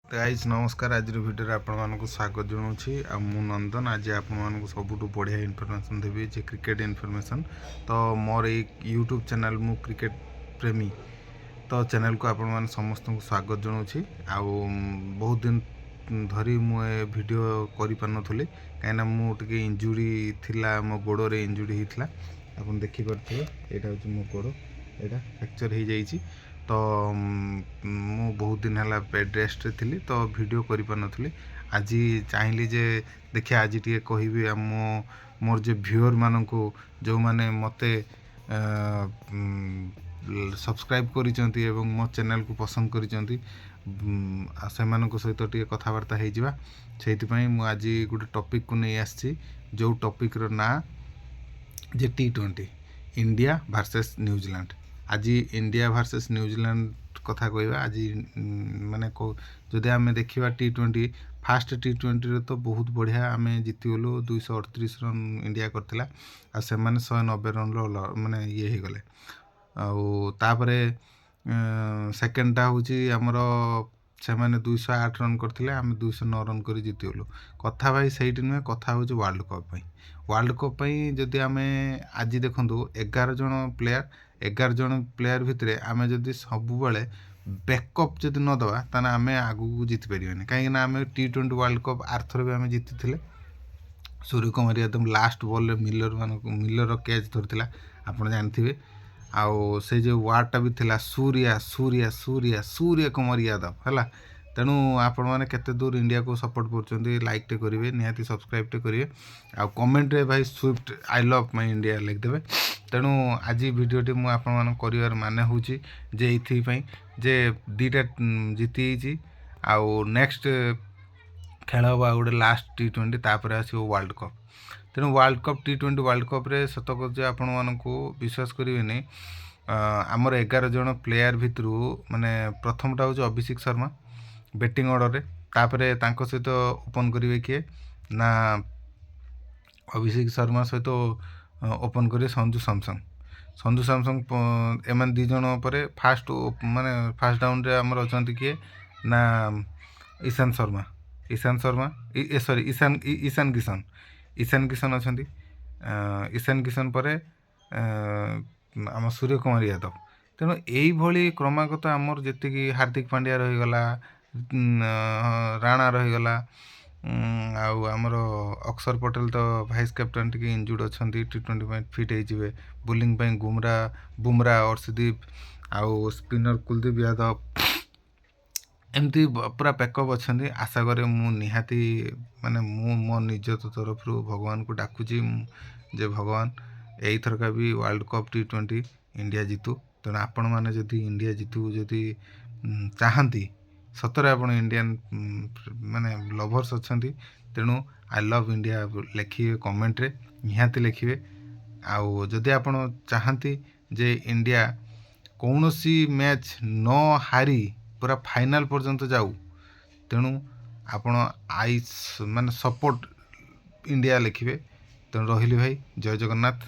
Guys, ନମସ୍କାର। ଆଜିର ଭିଡ଼ିଓରେ ଆପଣମାନଙ୍କୁ ସ୍ୱାଗତ ଜଣାଉଛି। ଆଉ ମୁଁ ନନ୍ଦନ, ଆଜି ଆପଣମାନଙ୍କୁ ସବୁଠୁ ବଢ଼ିଆ ଇନଫର୍ମେସନ୍ ଦେବି ଯେ କ୍ରିକେଟ୍ ଇନଫର୍ମେସନ୍। ତ ମୋର ଏଇ ୟୁଟ୍ୟୁବ୍ ଚ୍ୟାନେଲ୍, ମୁଁ କ୍ରିକେଟ୍ ପ୍ରେମୀ, ତ ଚ୍ୟାନେଲ୍କୁ ଆପଣମାନେ ସମସ୍ତଙ୍କୁ ସ୍ୱାଗତ ଜଣାଉଛି। ଆଉ ବହୁତ ଦିନ ଧରି ମୁଁ ଏ ଭିଡ଼ିଓ କରିପାରିନଥିଲି, କାହିଁକିନା ମୁଁ ଟିକେ ଇଞ୍ଜୁରି ଥିଲା, ମୋ ଗୋଡ଼ରେ ଇଞ୍ଜୁରି ହେଇଥିଲା। ଆପଣ ଦେଖିପାରୁଥିବେ, ଏଇଟା ହେଉଛି ମୋ ଗୋଡ଼, ଏଇଟା ଫ୍ରାକ୍ଚର୍ ହେଇଯାଇଛି। ତ ମୁଁ ବହୁତ ଦିନ ହେଲା ବେଡ଼୍ ରେଷ୍ଟରେ ଥିଲି, ତ ଭିଡ଼ିଓ କରିପାରିନଥିଲି। ଆଜି ଚାହିଁଲି ଯେ ଦେଖିବା, ଆଜି ଟିକେ କହିବି ଆଉ ମୁଁ ମୋର ଯେ ଭିଉଅର୍ମାନଙ୍କୁ, ଯେଉଁମାନେ ମୋତେ ସବସ୍କ୍ରାଇବ୍ କରିଛନ୍ତି ଏବଂ ମୋ ଚ୍ୟାନେଲ୍କୁ ପସନ୍ଦ କରିଛନ୍ତି, ଆଉ ସେମାନଙ୍କ ସହିତ ଟିକେ କଥାବାର୍ତ୍ତା ହେଇଯିବା। ସେଇଥିପାଇଁ ମୁଁ ଆଜି ଗୋଟେ ଟପିକ୍କୁ ନେଇ ଆସିଛି, ଯେଉଁ ଟପିକ୍ର ନାଁ ଯେ ଟି20 ଇଣ୍ଡିଆ ଭାର୍ସେସ୍ ନ୍ୟୁଜିଲାଣ୍ଡ। ଆଜି ଇଣ୍ଡିଆ ଭାର୍ସେସ୍ ନ୍ୟୁଜିଲାଣ୍ଡ କଥା କହିବା। ଆଜି ମାନେ ଯଦି ଆମେ ଦେଖିବା ଟି20, ଫାଷ୍ଟ ଟି20ରେ ତ ବହୁତ ବଢ଼ିଆ ଆମେ ଜିତିଗଲୁ। 238 ରନ୍ ଇଣ୍ଡିଆ କରିଥିଲା ଆଉ ସେମାନେ 190 ରନ୍ର ମାନେ ଇଏ ହେଇଗଲେ। ଆଉ ତାପରେ ସେକେଣ୍ଡଟା ହେଉଛି ଆମର ସେମାନେ 208 ରନ୍ କରିଥିଲେ, ଆମେ 209 ରନ୍ କରି ଜିତିଗଲୁ। କଥା ଭାଇ ସେଇଠି ନୁହେଁ, କଥା ହେଉଛି ୱାର୍ଲଡ଼ କପ୍ ପାଇଁ। ୱାର୍ଲଡ଼ କପ୍ ପାଇଁ ଯଦି ଆମେ ଆଜି ଦେଖନ୍ତୁ, 11 ଜଣ ପ୍ଲେୟାର, 11 ଜଣ ପ୍ଲେୟାର ଭିତରେ ଆମେ ଯଦି ସବୁବେଳେ ବ୍ୟାକଅପ୍ ଯଦି ନ ଦେବା, ତାହେଲେ ଆମେ ଆଗକୁ ଜିତି ପାରିବାନି। କାହିଁକିନା ଆମେ ଟି20 ୱାର୍ଲଡ଼ କପ୍ ଆରଥର ବି ଆମେ ଜିତିଥିଲେ। ସୂର୍ଯ୍ୟକୁମାର ୟାଦବ ଲାଷ୍ଟ ବଲ୍ରେ ମିଲର ମାନଙ୍କୁ, ମିଲର କ୍ୟାଚ୍ ଧରିଥିଲା, ଆପଣ ଜାଣିଥିବେ। ଆଉ ସେ ଯେଉଁ ୱାର୍ଡ଼ଟା ବି ଥିଲା, ସୂର୍ୟା ସୂର୍ୟା ସୂର୍ୟା ସୂର୍ଯ୍ୟ କୁମାର ୟାଦବ ହେଲା। ତେଣୁ ଆପଣମାନେ କେତେ ଦୂର ଇଣ୍ଡିଆକୁ ସପୋର୍ଟ କରୁଛନ୍ତି, ଲାଇକ୍ଟେ କରିବେ ନିହାତି, ସବସ୍କ୍ରାଇବ୍ଟେ କରିବେ ଆଉ କମେଣ୍ଟରେ ଭାଇ "swift I love my India" ଲେଖିଦେବେ। ତେଣୁ ଆଜି ଭିଡ଼ିଓଟି ମୁଁ ଆପଣମାନଙ୍କୁ କରିବାର ମାନେ ହେଉଛି ଯେ ଏଇଥିପାଇଁ ଯେ ଦୁଇଟା ଜିତି ଯାଇଛି ଆଉ ନେକ୍ସଟ ଖେଳ ହେବ ଆଉ ଗୋଟେ ଲାଷ୍ଟ ଟି20, ତାପରେ ଆସିବ ୱାର୍ଲଡ଼ କପ୍। ତେଣୁ ୱାର୍ଲଡ଼ କପ୍, ଟି20 ୱାର୍ଲଡ଼ କପ୍ରେ ସତ କହୁଛି ଆପଣମାନଙ୍କୁ, ବିଶ୍ୱାସ କରିବେନି, ଆମର 11 ଜଣ ପ୍ଲେୟାର ଭିତରୁ ମାନେ ପ୍ରଥମଟା ହେଉଛି ଅଭିଷେକ ଶର୍ମା ବ୍ୟାଟିଂ ଅର୍ଡ଼ରରେ। ତାପରେ ତାଙ୍କ ସହିତ ଓପନ୍ କରିବେ କିଏ ନା, ଅଭିଷେକ ଶର୍ମା ସହିତ ଓପନ୍ କରିବେ ସଞ୍ଜୁ ସାମସନ୍। ସଞ୍ଜୁ ସାମସନ୍, ଏମାନେ 2 ଜଣ ପରେ ଫାଷ୍ଟ ମାନେ ଫାଷ୍ଟ ଡାଉନରେ ଆମର ଅଛନ୍ତି କିଏ ନା ଈଶାନ୍ତ ଶର୍ମା, ଈଶାନ୍ତ ଶର୍ମା, ଏ ସରି, ଈଶାନ ଈଶାନ କିଷାନ, ଈଶାନ କିଷାନ ଅଛନ୍ତି। ଈଶାନ କିଷାନ ପରେ ଆମ ସୂର୍ଯ୍ୟକୁମାର ୟାଦବ। ତେଣୁ ଏଇଭଳି କ୍ରମାଗତ ଆମର ଯେତିକି ହାର୍ଦ୍ଦିକ ପାଣ୍ଡିଆ ରହିଗଲା, ରାଣା ରହିଗଲା, ଆଉ ଆମର ଅକ୍ଷର ପଟେଲ ତ ଭାଇସ୍ କ୍ୟାପ୍ଟେନ୍, ଟିକେ ଇଞ୍ଜୁର୍ଡ଼ ଅଛନ୍ତି, ଟି20 ପାଇଁ ଫିଟ୍ ହେଇଯିବେ। ବୋଲିଂ ପାଇଁ ବୁମରା, ଅର୍ଶଦୀପ ଆଉ ସ୍ପିନର କୁଲଦୀପ ଯାଦବ, ଏମିତି ପୁରା ବ୍ୟାକଅପ୍ ଅଛନ୍ତି। ଆଶା କରେ ମୁଁ ନିହାତି ମାନେ ମୁଁ ମୋ ନିଜ ତରଫରୁ ଭଗବାନଙ୍କୁ ଡାକୁଛି ଯେ ଭଗବାନ, ଏଇଥରକା ବି ୱାର୍ଲଡ଼ କପ୍ ଟି20 ଇଣ୍ଡିଆ ଜିତୁ। ତେଣୁ ଆପଣମାନେ ଯଦି ଇଣ୍ଡିଆ ଜିତୁ ଯଦି ଚାହାନ୍ତି, ସତରେ ଆପଣ ଇଣ୍ଡିଆନ୍ ମାନେ ଲଭର୍ସ ଅଛନ୍ତି, ତେଣୁ "I love India" ଲେଖିବେ କମେଣ୍ଟରେ, ନିହାତି ଲେଖିବେ। ଆଉ ଯଦି ଆପଣ ଚାହାନ୍ତି ଯେ ଇଣ୍ଡିଆ କୌଣସି ମ୍ୟାଚ୍ ନ ହାରି ପୁରା ଫାଇନାଲ୍ ପର୍ଯ୍ୟନ୍ତ ଯାଉ, ତେଣୁ ଆପଣ I ମାନେ ସପୋର୍ଟ ଇଣ୍ଡିଆ ଲେଖିବେ। ତେଣୁ ରହିଲି ଭାଇ, ଜୟ ଜଗନ୍ନାଥ।